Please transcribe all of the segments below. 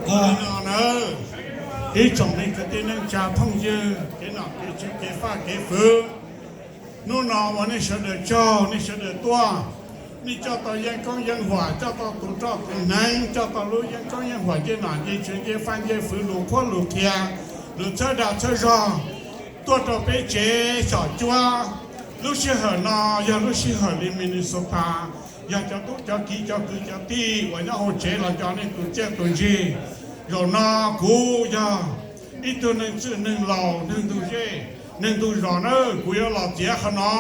Ov, no na, ib tsoom me kwv tij neej tsa phooj ywg, kev nom kev tswv kev faj kev fwv, hnub no ua nej sawv daws tsaug, nej sawv daws tuaj, nej coj tau yeeb koob yeeb huam, coj tau tus roj tus hneev, coj tau lub yeeb koob yeeb huam ncej nom ncej tswv ncej faj ncej fwv, lus qhuab lus qhia, lus txhawb dag txhawb zog tuaj rau peb tsev xyom cuab. Lub sij hawm no yog lub sij hawm li Minnesota, yog cov tub cov kiv cov kwv cov tij uas nyob hauv tsev los nco nej tus txiaj tus ntsig. Zaum no kuv yog ib tug neeg txwj neeg laus neeg ntug zej neeg ntug zos na, kuv yuav los txiav qhov no.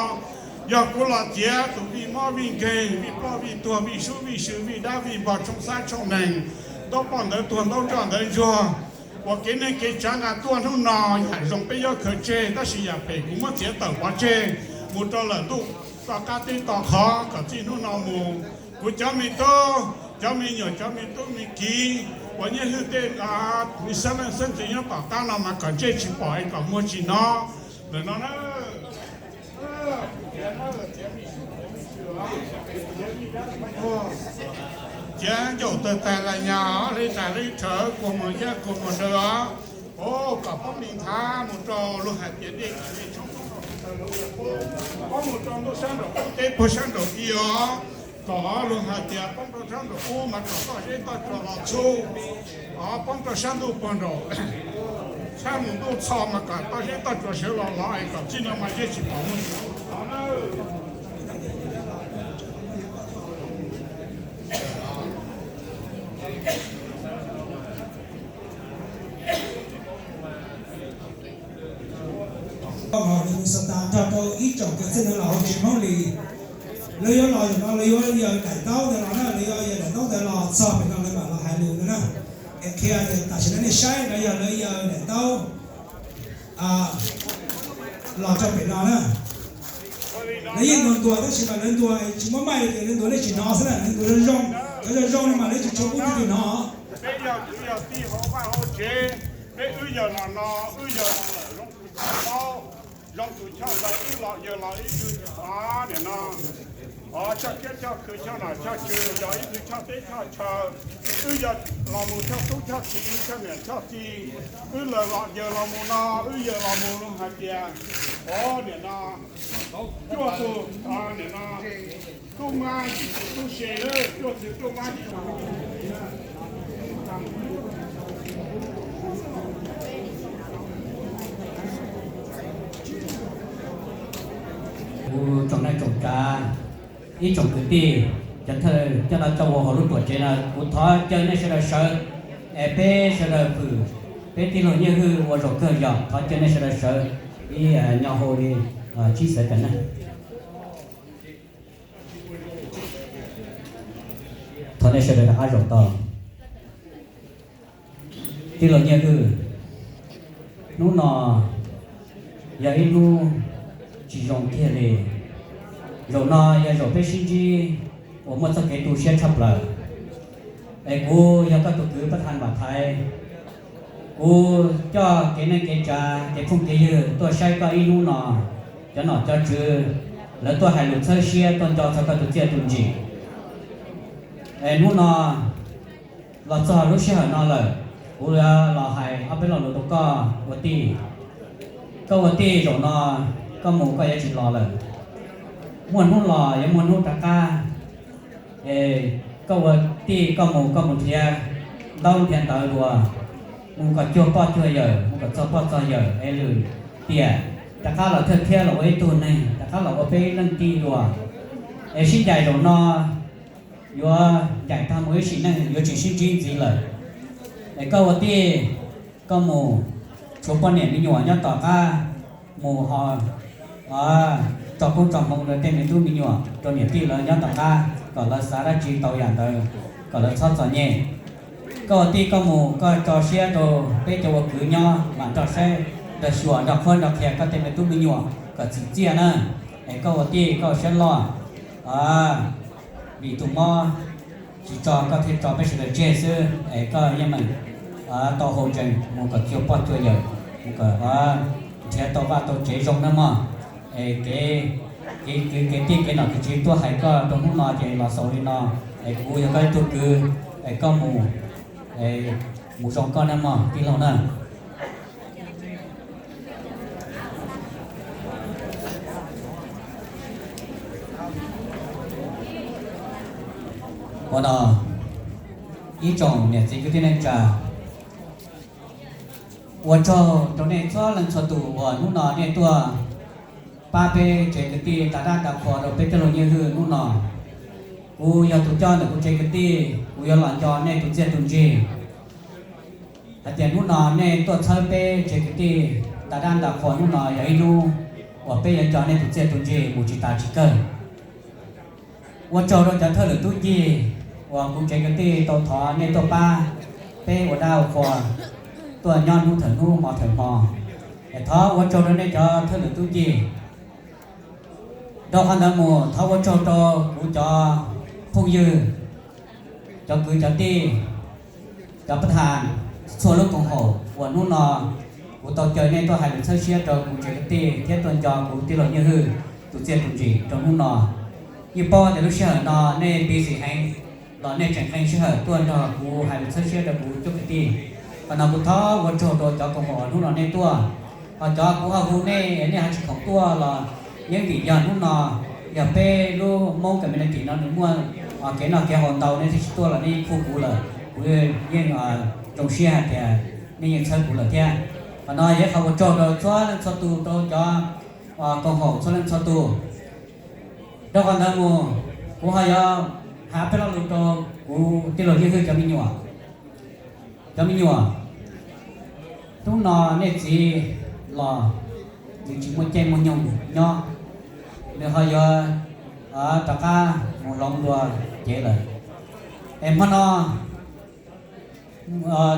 Yog kuv los txiav tus vij mob vij nkeeg vij ploj vij tuag vij sub vij sw vij dab vij npog tshooj xab tshooj nees, ntaub poj ntawv tuag ntaub nroj ntawv ntsuag, uas kev neej kev tsav nqa tuaj hnub no, yam zoo peb yuav khaws tseg, tab sis yam phem kuv muab txiav tawm pov tseg mus rau lawm ntuj tom qab teb tom qhov kom txij hnub no mus, kuv cov me tub cov me nyuam cov me tub me kiv uas nyiaj hwj tej xeeb leej xeeb ntxwv nyob tom qab no mas kom ntsej tsis pom es kom muag tsis hnov lawm no na. Txiav ncaum tawg tag las nyas, hle tas hle rhawv, kuas mus yaj kuas mus daws os. Kom poob li nthav mus rau luag hais tias dej tsis me tshoob, poob mus rau ntuj sab nraum qub teb puag sab nraum i os. Kom luag hais tias poob rau sab nraum qub mas kom toj zeb toj tsua los txhub, poob rau sab ntuj puag nraum, sab mus ntuj txhos mas kom toj zeb toj tsua sawv los los es kom txij no mas yeej tsis pom mus. Minnesota nrog rau ib tsoom kwv tij neej laus hauv tsev Hmoob Lis, lawv yuav los zaum no lawv yuav yawm daim ntaub ntawd los na, lawv yuav yawm daim ntaub ntawd los txog pem no lawv mam los hais lus ntawd na. Es qhia tias tam sim no nej saib no yog lawv yawm daim ntaub los rau pem no na. Lawv yeej ntuas ntuas tab sis mas lawv ntuas tsis muaj mic ces lawv ntuas nej tsis hnov xwb na, lawv ntuas zoo zoo, cov zoo zoo no mas lawv tsis tshua pub leej twg hnov. Peb yog kwv yog tij hauv vaj hauv tsev, peb wb yawg los no, wb yawg los lawm, zoo tus choj plaub, zoo tus choj ntawv, wb los yawg los ib tug, nim no, o, choj kiab choj khw choj nom choj tswv, yog ib tug choj teb choj chaw, wb yawg los mus choj tub choj kiv choj niam choj txiv, wb lawv los yawg los mus no, wb yawg los mus no hais tias, o, nim no, cuaj tus, nim no, tub mab yim tus tub se, cuaj tus tub mab yim tus Kuv tsoom neej tsoom tsav, ib tsoom kwv tij, cov thawj coj no coj ua hauv lub tuam tsev no, kuv thov caw nej sawv daws sawv, es peb sawv daws hwm peb tij laug Nyiaj Hwj ua zaum kawg yog thov caw nej sawv daws sawv ib nyo hauv li tsib xees tawm neeg. Thov nej sawv daws rov qab zaum tau. Tij laug Nyiaj Hwj, hnub no yog ib hnub tsis zoo kiag li. Zaum no yog zaum peb sib ntsib uas muaj txoj kev tu siab tshaj plaws. Es kuv yog koj tus kwv Pab Thas Vam Thaiv, kuv coj kev neej kev tsav kev phooj kev ywg tuaj saib koj ib hnub no. Cov nom cov tswv lawv tuaj hais lus txhawb siab tuaj nco txog koj tus txiaj tus ntsig. Es hnub no los txog lub sij hawm no lawm, kuv yuav los hais ob peb lo lus rau koj ua tij. Koj ua tij zaum no koj mus koj yuav tsis los lawm. Muaj hnub los yuav muaj hnub rov qab. Es koj ua tij koj mus koj mus nrhiav ntaub nrhiav ntawv dua, mus kom cuag poj cuag yawm, mus kom txog poj txog yawm es lwm tiam rov qab los thawj thiab los ua ib tug neeg, rov qab los ua peb ib leej tij dua. Es sib ncaim zaum no yuav ncaim tag mus ib sim neej yuav tsis sib ntsib ntxiv lawm. Es koj ua tij, koj mus tshuav poj niam me nyuam nyob tom qab, mus ho tso koob tso hmoov rau tej me tub me nyuam rau niam tij lawv nyob tom qab kom lawv xav dab tsi tau yam ntawd, kom lawv txhob txom nyem. Koj ua tij koj mus koj tso siab rau peb cov ua kwv nyob mam nrog saib, nrog xyuas nrog qhuab nrog qhia koj tej me tub me nyuam kom txim txiaj na. Es koj ua tij koj ua siab loj, vim tus mob tsis tso koj thiaj tso peb sawv daws tseg xwb. Es koj yeej meem tau hau ntsees mus kom cuag poj cuag yawm, mus kom nrhiav tau vaj tau tsev zoo nawb mog. Es kev, kev kwv kev tij kev nom kev tswv tuaj hais koj rau hnub no ces los xaus li no. Es kuv yog koj ib tug kwv, es koj mus, mus zoo koj nawb mog tij laug na. Ua no, ib tsoom niam txiv kwv tij neej tsa, ua tsaug rau nej txhua leej txhua tus uas hnub no nej tuaj pab peb tsev kwv tij nta dab nta qhua rau peb tij laug Nyiaj Hwj hnub no. Kuv yog tus coj ntawm kuv tsev kwv tij, kuv yuav los nco nej tus txiaj tus ntsig hais tias hnub no nej tuaj txhawb peb tsev kwv tij nta dab nta qhua hnub no yog ib hnub uas peb yuav nco nej tus txiaj tus ntsig mus tsis tas tsis kawg. Ua tsaug rau cov thawj lwm tub ncig uas kuv tsev kwv tij tau thov nej tuaj pab peb ua dab ua qhua, tuaj nyob hnub thawm hnub hmo thawm hmo. Es thov ua tsaug rau nej cov thawj lwm tub ncig. Dhau qhov ntawd mus thov ua tsaug rau kuv cov phooj ywg, cov kwv cov tij, cov pab tham, txhua lub koom haum uas hnub no kuv tau caw nej tuaj hais lus txhawb siab rau kuv tsev kwv tij thiab tuaj nco kuv tij laug Nyiaj Hwj tus txiaj tus ntsig rau hnub no. Yeej paub tias lub sij hawm no nej busy heev los nej tseem qee sij hawm tuaj nrog kuv hais lus txhawb siab rau kuv cov kwv tij. Qhov no kuv thov ua tsaug rau cov koom haum hnub no nej tuaj. Ho cov kuv ho hu nej, nej ho tsis khoom tuaj los yeej vim yog hnub no yog peb lub Hmoob community no nws muaj kev noj kev haus ntau, nej thiaj tsis tuaj los nej yeej khu kuv lawm. Kuv yeej zoo siab hais tias nej yeej txhawb kuv lawm thiab. Qhov no yog ib qho ua tsaug rau txhua leej txhua tus, rau cov koom haum txhua leej txhua tus. Dhau qhov ntawd mus, kuv ho yuav hais peb lo lus rau kuv tij laug Nyiaj Hwj cov me nyuam. Cov me nyuam, hnub no nej txiv los, nws tsis muaj caij muaj nyoog nyob, nws ho yuav rov qab mus hloov dua cev lawm. Es hmo no,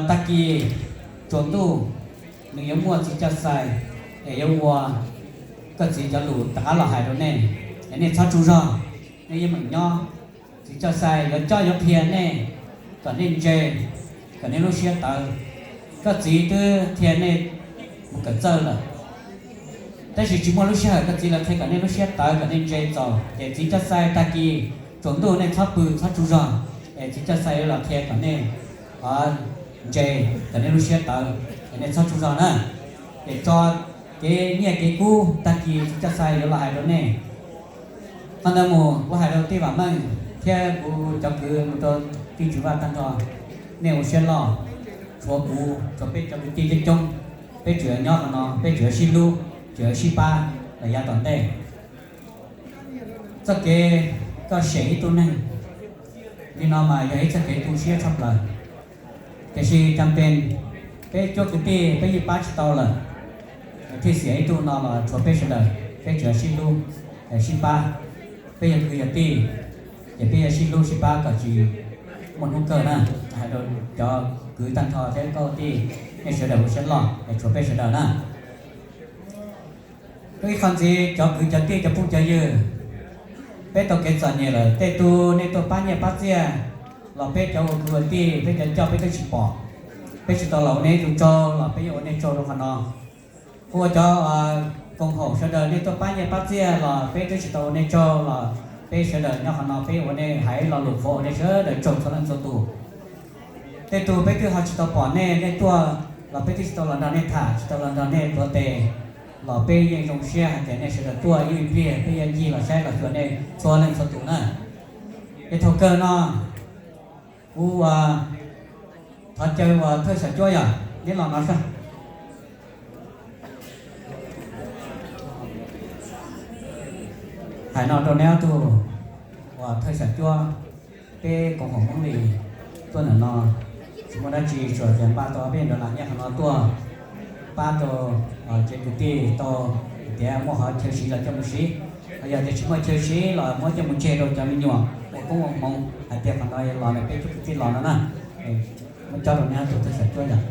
tag kis tsaus ntuj, nws yuav muaj txiv coj xais es yuav ua koj txiv cov lus rov qab los hais rau nej, es nej txhob tsaug zog, nej yeej meem nyob. Txiv coj xais yuav cob yuav qhia nej kom nej ntse, kom nej lub siab tawv. Koj txiv twb qhia nej mus kawm txawj lawm, tab sis tsis muaj lub sij hawm koj txiv los qhia kom nej lub siab tawv kom nej ntse txaus. Ces txiv coj xais tag kis tsaus ntuj nej txhob pw txhob tsaug zog, es txiv coj xais yuav los qhia kom nej ntse, kom nej lub siab tawv, es nej txhob tsaug zog na. Ces tso kev nyiaj kev kub tag kis txiv coj xais yuav los hais rau nej. Qhov ntawd mus kuv hais rau tij Vam Meej thiab kuv cov kwv mus rau tij Tswv Vaj tag nrho, nej ua siab loj, tshuav kuv, tshuav peb cov kwv tij coob coob, peb tseem yuav nyob qhov no, peb tseem yuav sib hlub, tseem yuav sib pab los yav tom ntej. Txoj kev koj sem ib tug neeg li no mas yog ib txoj kev tu siab tshaj plaws. Tiam sis cas pes peb cuab kwv tij peb yeej pab tsis tau lawm, thiaj xiam ib tug no los tshuav peb sawv daws, peb tseem yuav sib hlub, sib pab. Peb yog kwv yog tij, ces peb yuav sib hlub sib pab kom tsis muaj hnub kawg na. Hais rau cov kwv tag nrho thiab koj tij, nej sawv daws ua siab loj es tshuav peb sawv daws na. Ib qho ntxiv cov kwv cov tij cov phooj cov ywg, peb tau kev txom nyem lawm, tej tug nej tuaj pab nyiaj pab txiaj los peb cov ua kwv ua tij peb cov coj peb twb tsis pom, peb tsis tau los ua nej ib tug tsaug los peb yuav ua nej tsaug rau qhov no. Ua cov koom haum sawv daws nej tuaj pab nyiaj pab txiaj los peb twb tsis tau ua nej tsaug los peb sawv daws nyob qhov no peb ua nej hais lo lus qhuas ua nej sawv daws tsaug txhua leej txhua tus. Tej tug peb twb ho tsis tau pom nej, nej tuaj los peb twb tsis tau los nrog nej tham, tsis tau los nrog nej tuav tes, los peb yeej zoo siab hais tias nej sawv daws tuaj ib pliag peb yuav ncig los saib los xyuas nej txhua leej txhua tus na. Ces thaum kawg no kuv ua thov caw ua thawj xeem Cuab yog neb los no soj. Hais no rau neb ob tug uas thawj xeem Cuab, peb koom haum Hmoob Lis tuaj ntawm no tsis muaj dab tsi tsuas tias npaj tau ob peb nrov las nyiaj qhov no tuaj pab rau tsev kwv tij tau tias muaj qhov chaw siv los coj mus siv, ho yog tias tsis muaj chaw siv los muab coj mus tseg rau cov me nyuam ua koob ua hmoov hais tias qhov no los peb cov kwv tij los no na. Muab cob rau neb ob tug thawj xeem Cuab yog.